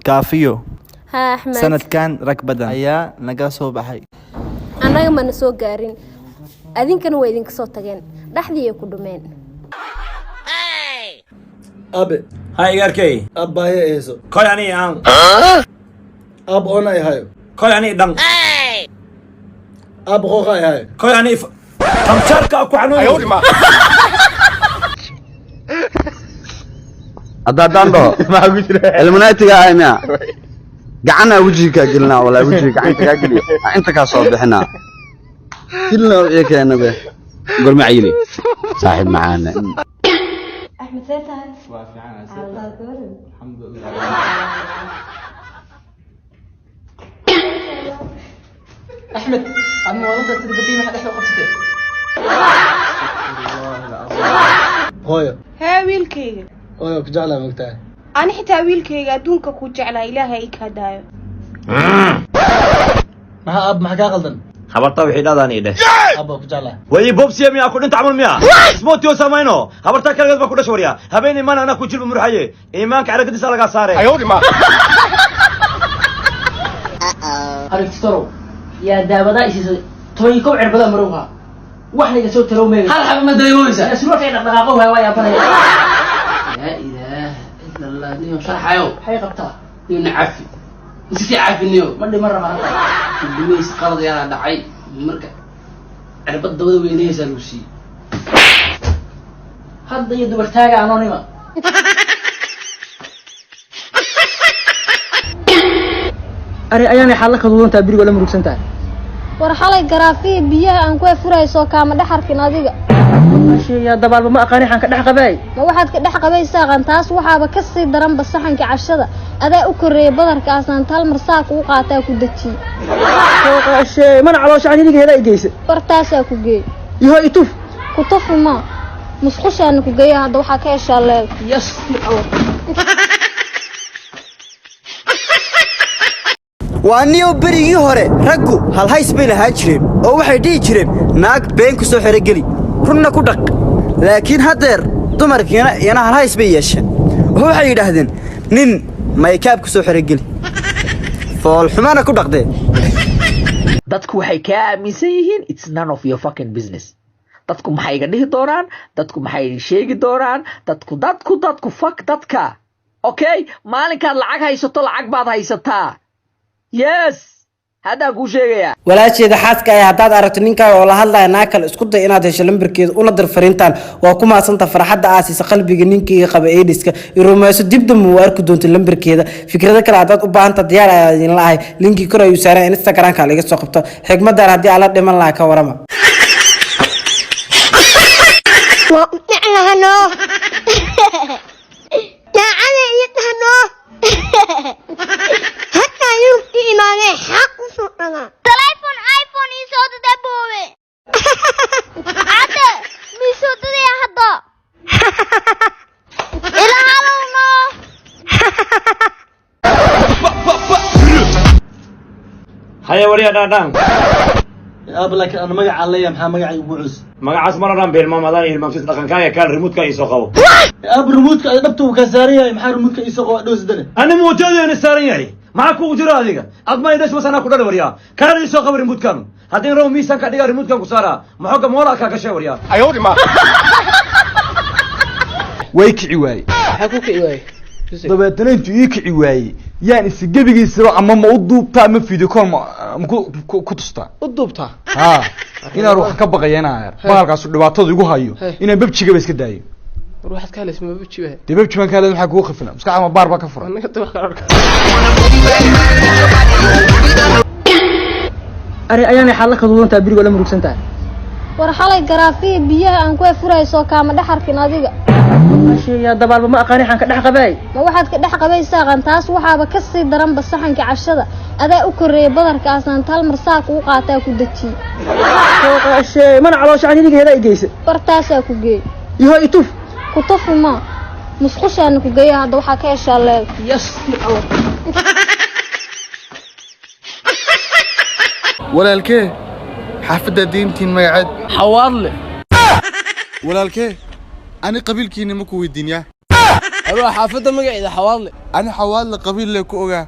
Kaafiyo. Haa, Axmed. Sanadkan rag badan ayaa naga soo baxay. Annaga mana soo gaarin, adinkana waa idinka soo tageen, dhexdii ay ku dhumeen. Aabe. Ha, igaarkey. Abbaaye hayso. Koy ani aan. Aab oona ay hayo. Koy ani dhan. Aab qooqa ay hayo. Koy ani qamjaarka ku xanuun. Hadda haddaan dhaho illuminatiga ahay miya, gacanaa wejiga kaa gelinaa, walaa wejiga gacanta kaa geliyo, aan inta kaa soo bixinaa kilna wixii keenabe gorma cayili saaxiib macaane. Axmed, see tahay? Waa fiican. Alxamdulilah. Axmed, adma wadada sida gabdhihii maxaa dhexda u qabsatay? Hooyo. Hee, wiilkayga. Hooyo, ku jeclaa, mogtahay? Ani xitaa wiilkayga adduunka ku jeclaa, Ilaahay i kaa daayo. Maxaa, aab, maxaa kaa qaldan? Habarta wixii dhadaan ii dheh. Aab, waa ku jeclaa. Way bobsiya miyaa ku dhinta camal miya ismootiyo samayno? Habarta kaligeed baa ku dhasha warya, habeen imaan anaa ku jilba murxaye, iimaanka xarakadiisa lagaa saare. Arigtitorow yaa daawadaa isiisay 11 cirbadaa marowha, wax layga soo tarow meega Hal xaba ma daymooysa? Surwaalka ay dhaqdhaqaaqo waay, waa yaabanaya. Laa ilaaha ila Allah, niyo sharxayo. Maxay qabtaa? Niyo nacafi iskii cafi niyo. Ma dhiman raba hadda. Dumays qalad yaraa dhacay, marka cirbad dabada weynaysaa lagu siiyey. Hadda iyo dubartaaga anonima. Ari ayaanay xaalla ka duudantaa, berigo la murugsan tahay. War xalay garaafihii biyaha aan ku afurayso kaama dhex arkin adiga. Yaa dabaalba ma aqaani, xaan ka dhex qabaay. Ma waxaad ka dhex qabaysaa qan? Taas waxaaba ka sii daranba saxanka cashada adaa u korreeyay, badarkaasaan tal mar saa kuu qaataa ku dejiyey. Shee, mana caloosha aniga hedaa i geysa. Bartaasaa ku geey. Yaho ituf. Ku tufi maa, musqushaana ku geeya, hadda waxaa ka heshaa leeda. Yes. Waa niyow, berigii hore raggu halhays bay lahaan jireen oo waxay dhihi jireen naag been ku soo xerogeli, runna ku dhaq. Laakiin haddeer dumarkiina iyana halhays bay yeesheen oo waxay yidhaahdeen nin maykaab ku soo xerogeli, foolxumana ku dhaqdee. Dadku waxay kaa aaminsan yihiin, it's none of your fucking business. Dadku maxay iga dhihi doonaan? Dadku maxay sheegi doonaan? Dadku, dadku, dadku, fuck dadka. Okay, maalinkaad lacag haysato, lacag baad haysataa. Yes, haddaan kuu sheegayaa. Walaasheeda xaaska ah, haddaad aragto ninkaaga oo la hadlaya naag kale, isku day inaad hesho lambarkeeda una dir fariintan: "Waa ku maadsanta farxadda aasiisa qalbiga ninkayga qaba AIDS-ka." I rumayso, dib dambe waa arki doonta lambarkeeda. Fikrado kale haddaad u baahanta, diyaar ayaa idinla ahay. Linkii kor ayuu saaran, Instagramka laga soo qabto. Xigmadan haddii aan la dhiman lahaa, ka warama. Waa u jeclahano daacada iyo dhahno hataa yurubti imaadee xaq u soo dhalaa. Telefon iPhone ii soo dada boowe. Cadde mii soo dadaya hadda. Ila hadalno. Haya warya, dhaadhaan. Aab, laakiin ana magacaa leeyahay, maxaa magacay ugu cus? Magacaas mar dhan beelmaam adaan ilmaamsis dhaqankaaga kaal remote-ka ii soo qabo. Aab, remote-ka ay dhabta uu kaa saaran yahay, maxaa remote-ka ii soo qabo dhow sidane? Ani muujadeena saaran yahay, maxaa kugu jira adiga? Ad ma idhash mas anaa ku dhali waryaa. Kaal ii soo qabo remote-kan, haddii rabo miisaanka dhigaa remote-kan ku saaraa, maxooga moola kaa gashay waryaa. Way kici waaye. Maxaa ku kici waayey? Dabeetana intuu ii kici waayey yaan isi gebigiisaba ama ma u duubtaa ama video call ma ku tustaa? U duubtaa. Ha, inaan wax ka baqaya inaan bahalkaasu dhibaatada igu hayo. Hey. Inaan babjigaba iska daayo. War waxaad ka hadlaysa ma baji waay? Dee babji baan ka hadlay, maxaa kugu khafila? Maskaxda ma baar baa ka furan? Anaga wax kala arka. Ari ayaanay xaalla ka duudantaa, berigo la murugsan tahay. War xalay garaafihii biyaha aan ku afurayso kaama dhex arkin adiga. Yaa dabaalba ma aqaani, xaan ka dhex qabaay. Ma waxaad ka dhex qabaysaa qan? Taas waxaaba ka sii daranba saxanka cashada adaa u korreeyay, badarkaasaan tal mar saa kuu qaataa ku dejiyey. Shee, mana caloosha aniga hedaa i geysa. Bartaasaa ku geey. Yaho ituf. Ku tufi maa, musqushaana ku geeya, hadda waxaa ka heshaa leeda. Yes. Walaalkee, xaafadda diintiin magaceed? Xawaadle. Walaalkee, ani qabiilkiina ma ku weydiin yaa. Arwaa xaafadda magaceeda Xawaadle. Ani Xawaadle qabiil le ku ogaa.